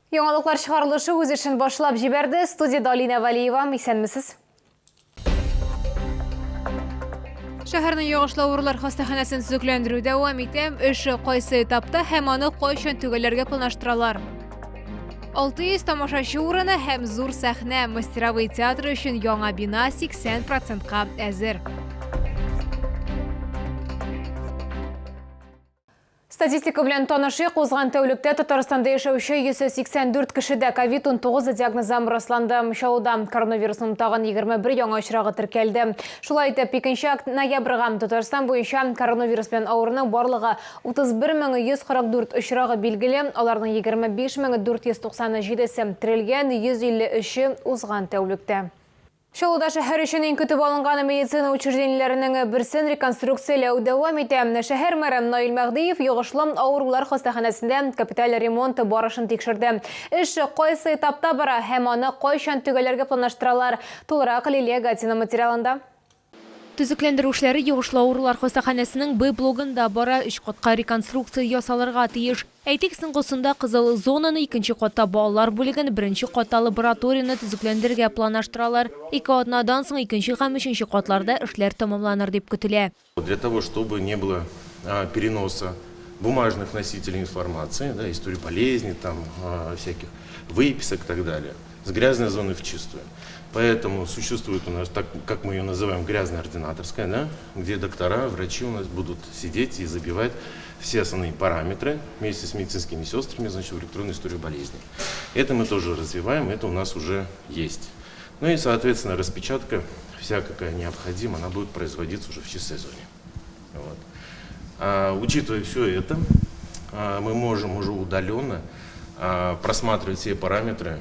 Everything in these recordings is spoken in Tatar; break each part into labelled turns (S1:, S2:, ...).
S1: Яңалыклар чыгарылышы үз эшен башлап җибәрде. Студиядә Алинә Вәлиева. Исәнмесез. Шәһәрнең йогышлы авырулар хастаханәсен төзекләндерү дәвам итә. Эш кайсы этапта һәм аны кайчан төгәлләргә планлаштыралар? 600 тамашачы урыны һәм зур сәхнә мастеровые театры өчен яңа бина 80 процентка әзер. Статистика белән танышыйк, узган тәүлектә Татарстанда яшәүче 184 кешедә ковид-19 диагнозы расланды. Чаллыда коронавирусның тагын 21 яңа очрагы теркәлде. Шулай итеп, 2 ноябрьгә Татарстан буенча коронавирус белән авыруның барлыгы 31144 очрагы билгеле, аларның 25497-се терелгән, 153-е узган тәүлектә. Чаллыда шәһәр өчен иң көтеп алынган медицина учреждениеләренең берсен реконструкцияләү дәвам итә. Шәһәр мэры Наил Мәһдиев йогышлы авырулар хастаханәсендә капиталь ремонт барышын тикшерде. Эш кайсы этапта бара һәм аны кайчан төгәлләргә планлаштыралар? Тулырак Лилия Гатина материалында.
S2: Төзекләндерү эшләре йогышлы авырулар хастаханәсенең Б блогында бара, өч катка реконструкция ясалырга тиеш. Әйтик, соңгысында кызыл зонаны, икенче катта балалар бүлеген, беренче катта лабораторияне төзекләндерергә планлаштыралар. Ике атнадан соң икенче һәм өченче катларда эшләр тәмамланыр дип көтелә.
S3: Для того, чтобы не было переноса бумажных носителей информации, да, истории болезни, там, всяких выписок и так далее, с грязной зоны в чистую. Поэтому существует у нас, так как мы ее называем, грязная ординаторская, да, где доктора, врачи у нас будут сидеть и забивать все основные параметры вместе с медицинскими сестрами, значит, в электронную историю болезни. Это мы тоже развиваем, это у нас уже есть. Ну и, соответственно, распечатка вся, какая необходима, она будет производиться уже в чистой зоне. Вот. Учитывая все это, мы можем уже удаленно просматривать все параметры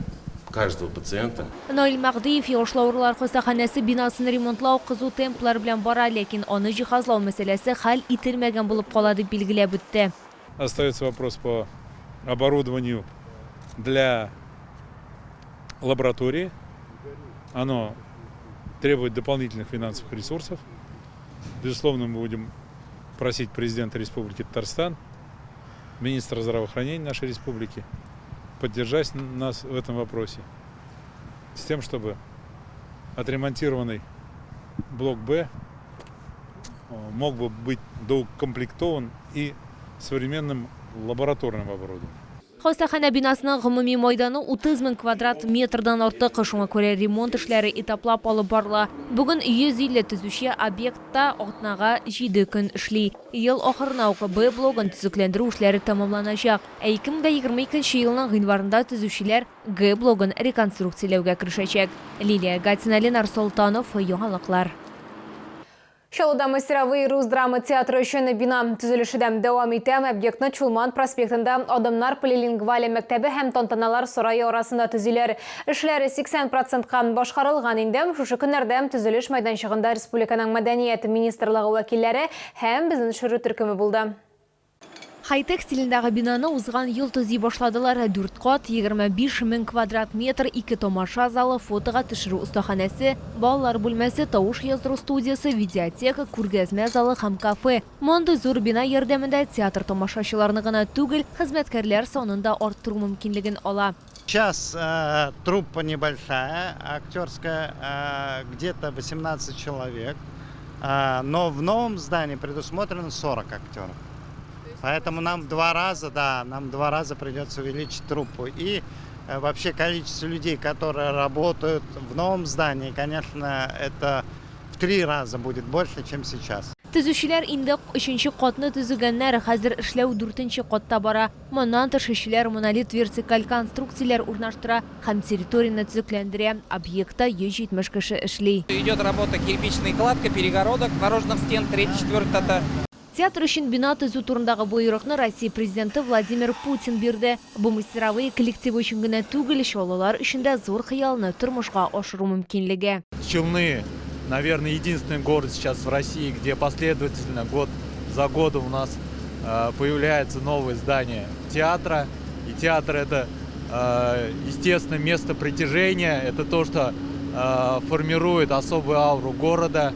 S3: каждого пациента.
S2: Наил Мәһдиев йогышлы авырулар хастаханәсе бинасын ремонтлау кызу темплар белән бара, ләкин аны җиһазлау мәсьәләсе хәл ителмәгән булып кала, дип билгеләп үтте.
S4: Остается вопрос по оборудованию для лаборатории. Оно требует дополнительных финансовых ресурсов. Безусловно, мы будем просить президента Республики Татарстан, министра здравоохранения нашей республики поддержать нас в этом вопросе, с тем, чтобы отремонтированный блок «Б» мог бы быть доукомплектован и современным лабораторным оборудованием.
S2: Хастаханә бинасының гомуми мәйданы 30 мең квадрат метрдан артык, шуңа күрә ремонт эшләре этаплап алып барыла. Бүген 150 төзүче объектта атнага 7 көн эшли. Ел ахырына ук Б блогын төзекләндерү эшләре тәмамланачак. Ә 2022 елның гыйнварында төзүчеләр Г блогын реконструкцияләүгә керешәчәк. Лилия Гатина, Ленар Солтанов, Яңалыклар.
S1: Чаллыда Мастеровые рус драма театры өчен бина төзелеше дә дәвам итә. Объектны Чулман проспектында Адымнар полилингваль мәктәбе һәм Тантаналар сарае арасында төзиләр. Эшләр 80 процентка башкарылган инде. Шушы көннәрдә төзелеш мәйданчыгында республиканың Мәдәният министрлыгы вәкилләре һәм безнең төшерү төркеме булды.
S2: Хай-тек стилендагы бинаны узган ел төзи башладылар. Дүрт кат, 25 мең квадрат метр, ике тамаша залы, фотога төшерү остаханәсе, балалар бүлмәсе, тавыш яздыру студиясе, видеотека, күргәзмә залы һәм кафе. Мондый зур бина ярдәмендә театр тамашачыларны гына түгел, хезмәткәрләр санын да арттыру мөмкинлеген ала.
S5: Сейчас труппа небольшая, актерская, где-то 18 человек, но в новом здании предусмотрено 40 актеров. Поэтому нам в два раза, да, нам в два раза придется увеличить труппу. И вообще количество людей, которые работают в новом здании, конечно, это в три раза будет больше, чем сейчас.
S2: Төзүчеләр инде өченче катны төзегәннәр, хәзер эшләү дүртенче катта бара. Моннан тыш, эшчеләр монолит вертикаль конструкцияләр урнаштыра һәм территорияне төзекләндерә. Объектта 170 кеше эшли.
S6: Идет работа кирпичной кладка, перегородок, наружных стен, третий, четвертый этаж.
S2: Театр өчен бина төзү турындагы боерыкны Россия Президенты Владимир Путин бирде. Бу Мастеровые коллективы өчен генә түгел, чаллылар өчен дә зур хыялны тормышка ашыру мөмкинлеге.
S7: Челны, наверное, единственный город сейчас в России, где последовательно год за годом у нас появляется новое здание театра. И театр это, естественно, место притяжения, это то, что формирует особую ауру города.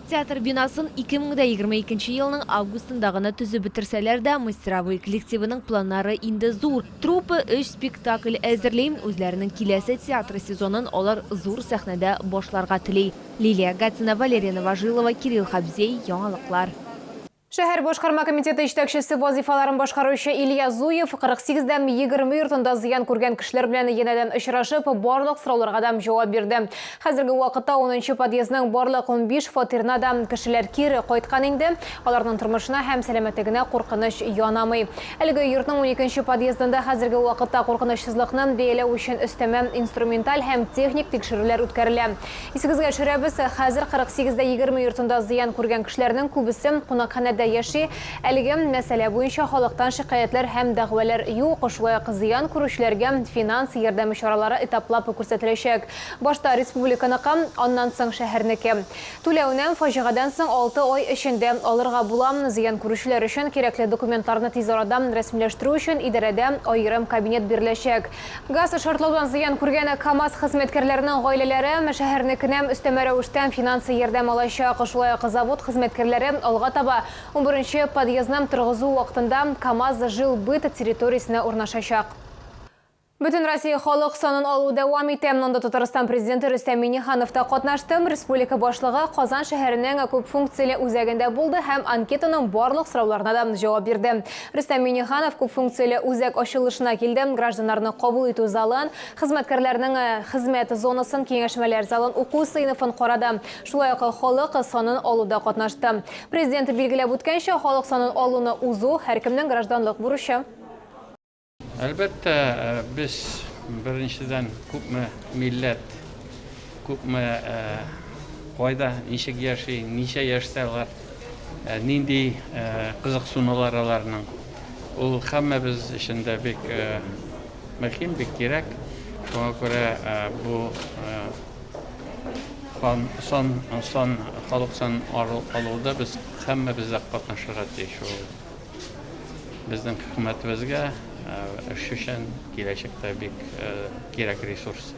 S2: Театр бинасын 2022 елның августында гына төзеп бетерсәләр дә, Мастеровые коллективының планнары инде зур. Труппа өч спектакль әзерли, үзләренең киләсе театр сезонын алар зур сәхнәдә башларга тели. Лилия Гатина, Валерия Новожилова, Кирилл Хабзей, Яңалыклар.
S1: Шәһәр башкарма комитеты җитәкчесе вазыйфаларын башкаручы Илья Зуев 48 дә 20 йортында зыян күргән кешеләр белән янәдән очрашып, барлык сорауларга да җавап бирде. Хәзерге вакытта унынчы подъездның барлык 15 фатирына да кешеләр кире кайткан инде. Аларның тормышына һәм сәламәтлегенә куркыныч янамый. Әлеге йортның уникенче подъездында хәзерге вакытта куркынычсызлыкны бәяләү өчен өстәмә инструменталь һәм техник тикшерүләр үткәрелә. Исегезгә төшерәбез, хәзер 48 дә 20 йортында зыян күргән кешеләрнең күбесе кунакханәдә яши. Әлеге мәсьәлә буенча халыктан шикаятьләр һәм дәгъвалар юк. Шулай ук зыян күрүчеләргә финанс ярдәме чаралары этаплап күрсәтеләчәк. Башта республиканыкы, аннан соң шәһәрнеке. Түләүне фаҗигадән соң алты ай эчендә алырга була. Зыян күрүчеләр өчен кирәкле документларны тиз арада рәсмиләштерү өчен идарәдә аерым кабинет биреләчәк. Газ шартлаудан зыян күргән КАМАЗ хезмәткәрләренең гаиләләре шәһәрнекенә өстәмә рәвештә финанс ярдәм алачак. Шулай ук завод хезмәткәрләре алга таба унберенче подъездны торгызу вакытында КАМАЗ Жилбыт территориясенә урнашачак. Бөтенроссия халык санын алу дәвам итә. Монда Татарстан Президенты Рөстәм Миңнеханов та катнашты. Республика башлыгы Казан шәһәренең күпфункцияле үзәгендә булды һәм анкетаның барлык сорауларына да җавап бирде. Рөстәм Миңнеханов күпфункцияле үзәк ачылышына килде, гражданнарны кабул итү залын, хезмәткәрләрнең хезмәт зонасын, киңәшмәләр залын, уку сыйныфын карады. Шулай ук халык санын алуда катнашты. Президент билгеләп үткәнчә, халык санын алуны узу, һәркемнең гражданлык бурычы.
S8: Әлбәттә, без, беренчедән, күпме милләт, күпме кайда, ничек яши, ничә яшьтә алар, нинди кызыксынулар аларның. Ул һәммәбез өчен дә бик мөһим, бик кирәк. Шуңа күрә бу сан, сан, халык сан алуда без һәммәбез дә катнашырга тиеш. Ул Безнең хөкүмәтебезгә эш өчен киләчәктә бик кирәк ресурс.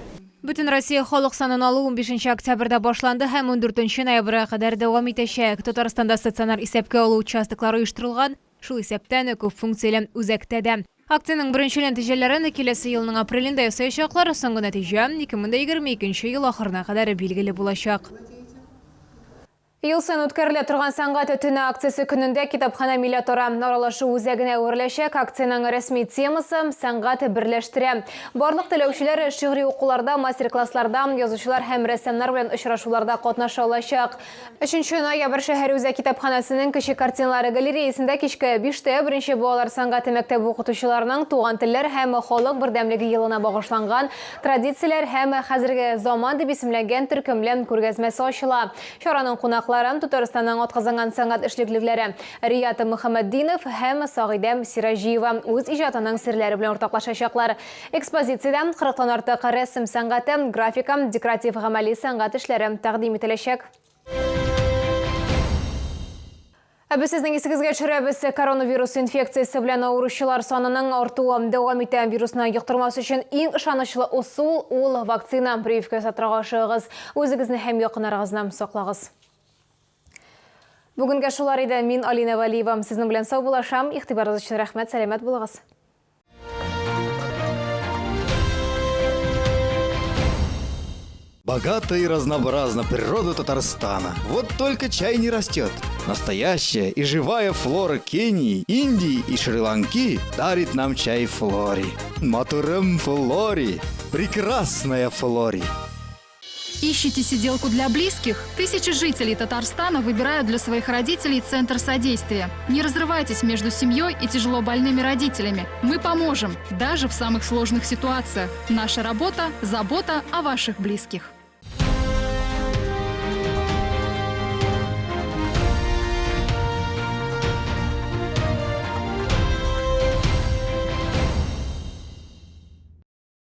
S1: Бөтенроссия халык санын алу унбишенче октябрьдә башланды һәм ундүртенче ноябрьгә кадәр дәвам итәчәк. Татарстанда стационар исәпкә алу участоклары оештырылган, шул исәптән, күпфункцияле үзәктә дә. Акциянең беренчел нәтиҗәләрен киләсе елның апрелендә ясаячаклар, соңгы нәтиҗә 2022 ел ахырына кадәр билгеле булачак. Ел саен үткәрелә торган Сәнгать төне акциясе көнендә китапханә милләтара аралашу үзәгенә әвереләчәк. Акциянең рәсми темасы, Сәнгать берләштерә. Барлык теләүчеләр шигъри укуларда, мастер-классларда, язучылар һәм рәссамнар белән очрашуларда катнаша алачак. Өченче ноябрь шәһәр үзәк китапханәсенең кече картиналар галереясендә кичке биштә беренче балалар сәнгате мәктәбе укытучыларының Туган телләр һәм халык бердәмлеге елына багышланган Традицияләр һәм хәзерге заман дип исемләнгән төркемле күргәзмәсе ачыла. Чараның кунаклары, Татарстанның атказанган сәнгать эшлеклеләре Рият Мөхәммәтдинов һәм Сагыйдә Сираҗиева үз иҗатының серләре белән уртаклашачаклар. Экспозициядә кырыктан артык рәсем сәнгате, графика, декоратив-гамәли сәнгать эшләре тәкъдим ителәчәк. Ә без сезнең исегезгә төшерәбез, коронавирус инфекциясе белән авыручылар санының артуы дәвам итә. Вирусны йоктырмас өчен иң ышанычлы ысул ул вакцина. Прививка ясатырга ашыгыгыз. Үзегезне һәм якыннарыгызны саклагыз. Бүгенгә шулар иде. Мин Алина Вәлиева. Сезнең белән саубуллашам. Игътибарыгыз өчен рәхмәт. Сәламәт булыгыз.
S9: Богата и разнообразна природа Татарстана. Вот только чай не растет. Настоящая и живая флора Кении, Индии и Шри-Ланки дарит нам чай Флори. Матурым Флори. Прекрасная Флори.
S10: Ищите сиделку для близких? Тысячи жителей Татарстана выбирают для своих родителей Центр содействия. Не разрывайтесь между семьей и тяжело больными родителями. Мы поможем, даже в самых сложных ситуациях. Наша работа – забота о ваших близких.